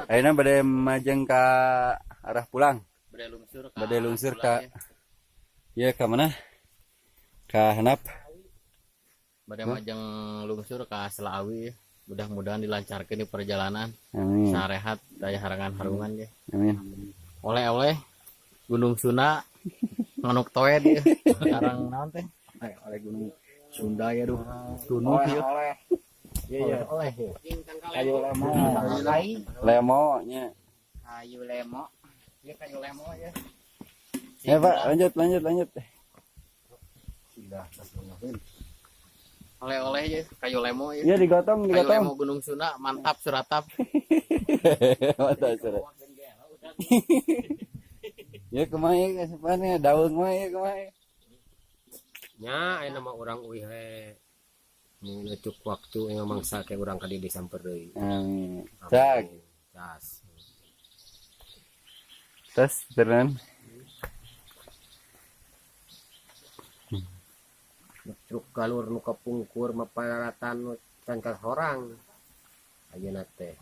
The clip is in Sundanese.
Ayeuna bade majeng ka arah pulang. Bade lungsur ka. Bade lungsur ka ya ka mana? Ka handap. Bade majeng lungsur ka Selaawi. Mudah-mudahan dilancarkan di perjalanan. Amin. Sarehat daya harangan-harungan ya. Amin. Oleh-oleh Gunung Sunda manuk toed ya. Sekarang naon teh? Oleh gunung Sunda ya duh. Gunung ya. Oleh. Iya iya. Oleh ya. Kayu lemo. Lemo nya. Kayu lemo. Ya kayu lemo ya. Ya Pak, lanjut lanjut lanjut. Oleh-oleh ya, kayu lemo ya. Iya digotong Kayu digotong. lemo Gunung Sunda mantap suratap. Mantap surat. Ya kumaha ya kasupan daun mah ya kumaha. Nya aya nama urang uih we nu cuk waktu yang mangsa ke urang ka dieu disamper deui. Amin. Cak. Cas. Tes terus. Cuk galur nu kapungkur mapararatan nu can ka horang ayeuna teh.